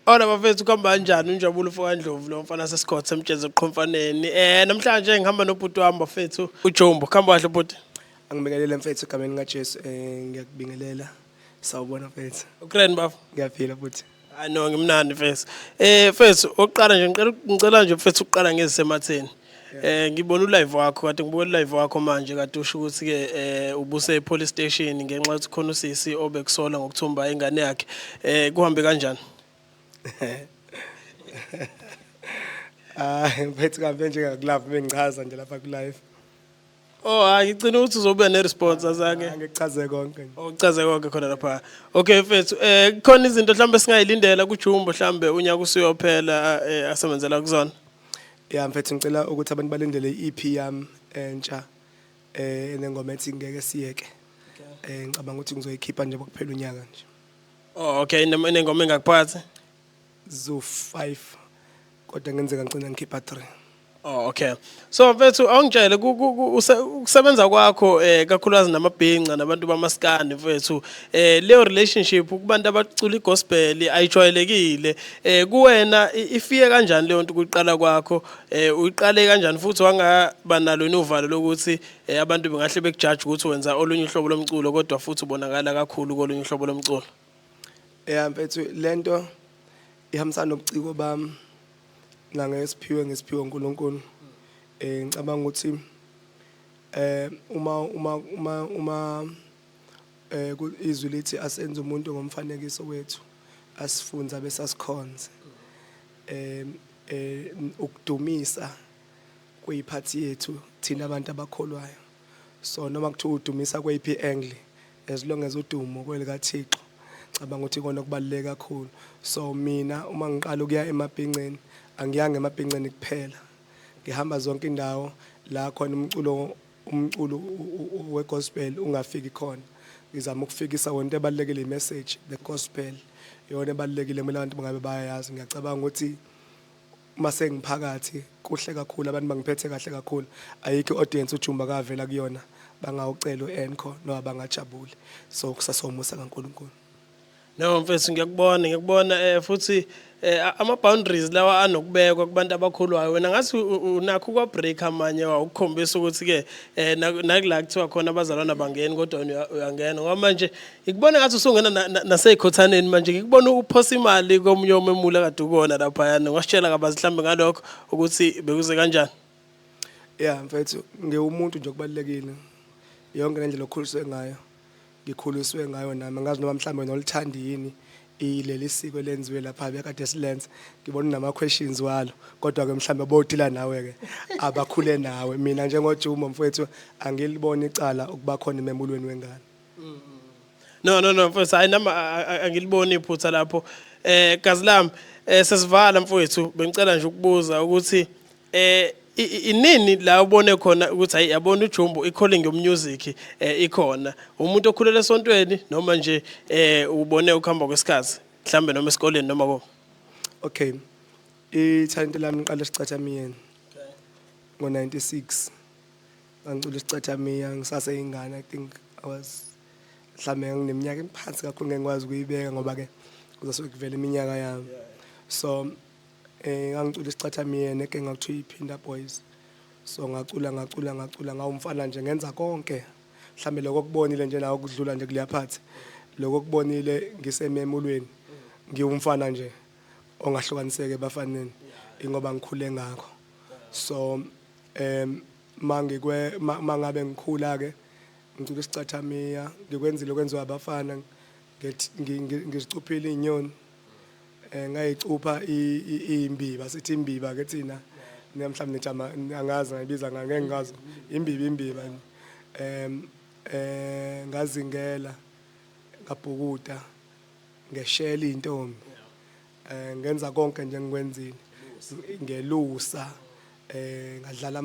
Hola bafethu, kuhamba kanjani? Unjabulo ufokaNdlovu lo mfana sesikhotha emtsheze eqhomfaneni. Namhlanje ngihamba nobhuti wami bafethu uJumbo. Kuhamba kahle bhuti? Angibingelele mfethu egameni likaJesu, ngiyakubingelela. Sawubona mfethu. Ukraine bafo. Ngiyaphila futhi. Hayi no, ngimnandi mfethu. Mfethu, oqala nje ngicela nje mfethu ukuqala ngezisematheni. Ngibona ulive wakho, kade ngibuka ulive wakho manje, kade usho ukuthi ke ubuse police station ngenxa yokuthi khona usisi obekusola ngokuthumba ingane yakhe. Kuhambe kanjani? Ah mfethu, kambe nje ngakulove bengichaza nje lapha ku live. Oh hayi, ngicina ukuthi uzobuya ne response azange. Angikuchaze konke nje. Uchaze konke khona lapha. Okay mfethu, kukhona izinto mhlambe singayilindela kuJumbo mhlambe unyaka usuyophela asebenzela kuzona? Ya mfethu, ngicela ukuthi abantu balindele i-EP yami entsha enengoma ethi "Ngeke Siyeke". Ngicabanga ukuthi ngizoyikhipha nje kuphela unyaka nje. Oh okay, inengoma engakuphathi? Zo 5, kodwa ngenzeka ngicina ngikhipha 3. Oh okay. So mfethu, awungitshele ukusebenza kwakho kakhulukazi namabhinca nabantu bamaskandi mfethu. Leyo relationship kubantu abacula igospel ayijwayelekile. Kuwena ifike kanjani leyo nto kuqala kwakho? Uyiqale kanjani futhi wangaba nalo inovalo lokuthi abantu bengahle bekujudge ukuthi wenza olunye uhlobo lomculo, kodwa futhi ubonakala kakhulu kolunye uhlobo lomculo? Ya mfethu, lento ihambisana nobuciko bami nangesiphiwe ngesiphiwe uNkulunkulu. Ngicabanga ukuthi uma izwi lithi asenze umuntu ngomfanekiso wethu, asifunza bese asikhonze. Ukudumisa kuyiphathi yethu thina abantu abakholwayo. So noma kuthiwa udumisa kweyiphi angle, as long as udumo kwelikaThixo, cabanga ukuthi ikona okubaluleke kakhulu. So mina uma ngiqala ukuya emabhinceni, angiyanga emabhinceni kuphela, ngihamba zonke indawo la khona umculo wegospel ungafiki khona, ngizama ukufikisa wona. Into ebalulekile i-message, the gospel, iyona ebalulekile, kumele abantu bangabe bayayazi. Ngiyacabanga ukuthi mase ngiphakathi kuhle kakhulu, abantu bangiphethe kahle kakhulu. Ayikho i-audience uJumbo kavela kuyona bangawucela u-encore noma bangajabuli, so kusasomusa kaNkulunkulu. No mfethu, ngiyakubona futhi ama boundaries lawa anokubekwa kubantu abakhulwayo, wena ngathi unakho kwa break amanye wawo ukukhombisa ukuthi ke nakula kuthiwa khona abazalwana bangeni, kodwa wena uyangena, ngoba manje ngikubona ngathi usungena naseyikhothaneni manje. Ngikubona uphosa imali komunye omemula kade ukona lapha yana. Ungasitshela kabazi mhlambe ngalokho ukuthi bekuze kanjani? Ya mfethu, ngiwumuntu nje, okubalulekile yonke lendlela okhuliswe ngayo, ngikhuliswe ngayo nami. Angazi noma mhlawumbe nolithandi yini ileli siko elenziwe lapha bekade silenza, ngibona nama questions walo, kodwa ke mhlawumbe bodila nawe ke abakhule nawe. Mina njengoJumbo mfethu, angiliboni icala ukuba khona ememulweni wengane. No no no mfethu, hayi nama angiliboni iphutha lapho. Gazi lami, sesivala mfowethu, bengicela nje ukubuza ukuthi inini la ubone khona ukuthi hayi, yabona uJumbo, i-calling yomusic ikhona? Umuntu okhulele esontweni noma nje ubone ukuhamba kwesikhathi, mhlambe noma esikoleni noma ko? Okay, ithalente lami ngiqala esicathamiyeni ngo-96. Ngangicula isicathamiya ngisaseyingane. I think I was mhlawumbe ngineminyaka emiphansi kakhulu, ngeke ngikwazi ukuyibeka ngoba ke kuzosuke kuvela iminyaka yami. So ngangicula isicathamiya negenge kuthiwa iPhinda Boys. So ngacula, ngacula, ngacula, ngawumfana nje, ngenza konke. Mhlambe lokho okubonile nje nawe kudlula nje kuleya phathi, lokho okubonile ngisememulweni, ngiwumfana nje ongahlukaniseke ebafaneni, ingoba ngikhule ngakho. So mangikwe mangabe ngikhula ke ngicula isicathamiya, ngikwenzile kwenziwa abafana, ngizicuphile izinyoni, ngayicupha imbiba, sithi imbiba ke thina, mhlawumbe nithi angazi ngayibiza ngeke ngikazi, imbiba, imbiba. Ngazingela, ngabhukuda, ngeshela intombi, ngenza konke nje ngikwenzile, ngelusa, ngadlala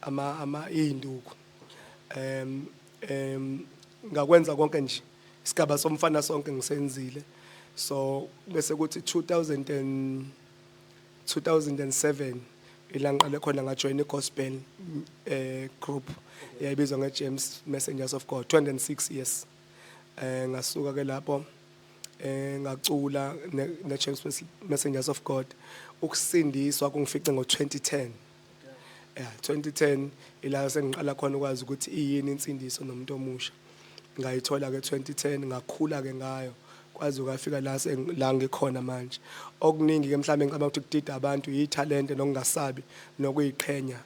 ama izinduku, em em ngakwenza konke nje, isigaba somfana sonke ngisenzile. So bese kuthi 2000 and 2007 ila ngiqale khona ngajoin i-gospel group eyayibizwa nge-James Messengers of God, 206 years. Ngasuka ke lapho. Ngacula ne James Messengers of God. Ukusindiswa kungifice ngo2010. Yeah, 2010 ila sengiqala khona ukwazi ukuthi iyini insindiso nomuntu omusha. Ngayithola ke 2010, ngakhula ke ngayo kwaze kwafika la la ngikhona manje. Okuningi ke mhlawumbe ngicabanga ukuthi kudida abantu yithalente nokungasabi nokuyiqhenya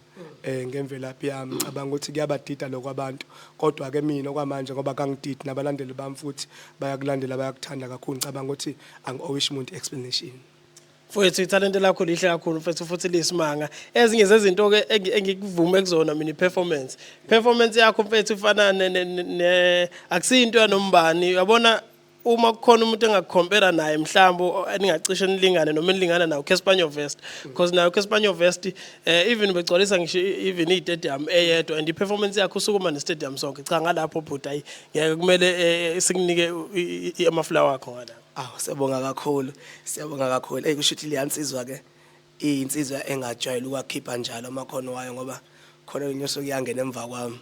ngemvelaphi yami. Ngicabanga ukuthi kuyabadida lokho abantu, kodwa ke mina okwamanje ngoba kangididi, nabalandeli bami futhi bayakulandela, bayakuthanda kakhulu. Ngicabanga ukuthi angi-owish muntu explanation. Mfowethu, ithalente lakho lihle kakhulu mfethu, futhi liyisimanga. Ezinye zezinto-ke engikuvume kuzona mina i-performance. Performance yakho mfethu ifana akusiyo into yanombani. Uyabona, uma kukhona umuntu engaku-compare naye, mhlawumbe eningacishe nilingane noma enilingana nawo, Cassper Nyovest, because nayo Cassper Nyovest even begcwalisa ngisho even i-stadium eyedwa and i-performance yakhe usukuma ne-stadium sonke. Cha, ngalapho bhuti, ayi ngeke, kumele sikunike ama-flower akho ngalapho. Aw, siyabonga kakhulu. Siyabonga kakhulu. Ey, kusho ukuthi leyansizwa ke iyinsizwa engajwayele ukwakhipha njalo amakhono wayo, ngoba khona inyoso kuyangena emva kwami.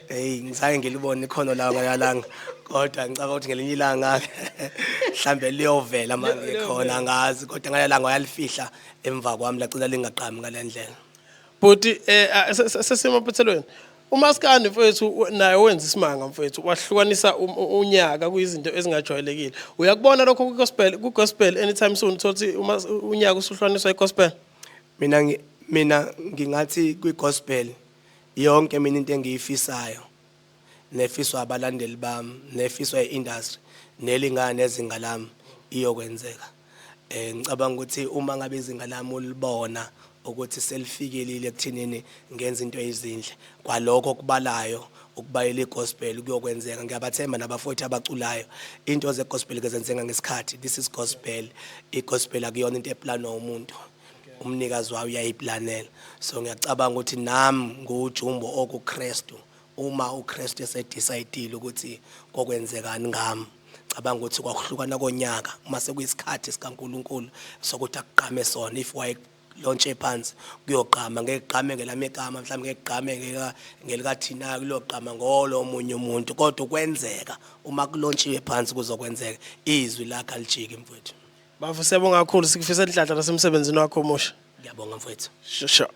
Hey, ngizange ngilibone ikhono lawo ngalanga. Kodwa ngicabanga ukuthi ngelinye ilanga mhlambe liyovela manje khona, angazi, kodwa ngalanga wayalifihla emva kwami, lacina lingaqhami ngale ndlela. Bhuti, sesimaphethelweni. Umaskandi mfethu naye wenza isimanga mfethu, wahlukanisa unyaka kuyizinto ezingajwayelekile. Uyakubona lokho ku-gospel anytime soon, uthothi uma unyaka usuhlukaniswa i-gospel? Mina ngingathi kwi-gospel yonke, mina into engiyifisayo nefiswa abalandeli bami nefiswa i-industry nelingana nezinga lami iyokwenzeka. Ngicabanga ukuthi uma ngabe izinga lami ulibona ukuthi selifikelile ekuthinini ngenza into ezinhle, kwalokho kubalayo ukubayela i-gospel kuyokwenzeka. Ngiyabathemba nabafowethu abaculayo. Into ze-gospel ke zenzeka ngesikhathi. This is gospel. I-gospel akuyona into e-planwa umuntu, umnikazi wayo uyayi-planela. So ngiyacabanga ukuthi nami nguJumbo okuKristu, uma uKristu ese-decide ukuthi kokwenzekani ngami, cabanga ukuthi kwakuhlukana konyaka uma sekuyisikhathi sikaNkuluNkulu sokuthi akuqhame sona, if waye lontshe phansi kuyoqhama, ngeke kugqame ngelami igama, mhlawumbe ngeke kugqame ngelikathina, kuyoqhama ngolo omunye umuntu, kodwa kwenzeka uma kulontshiwe phansi kuzokwenzeka. Izwi lakhe alijiki, mfowethu. Bafu, siyabonga kakhulu, sikufisela inhlanhla nasemsebenzini wakho omusha. Ngiyabonga, mfowethu. Sure.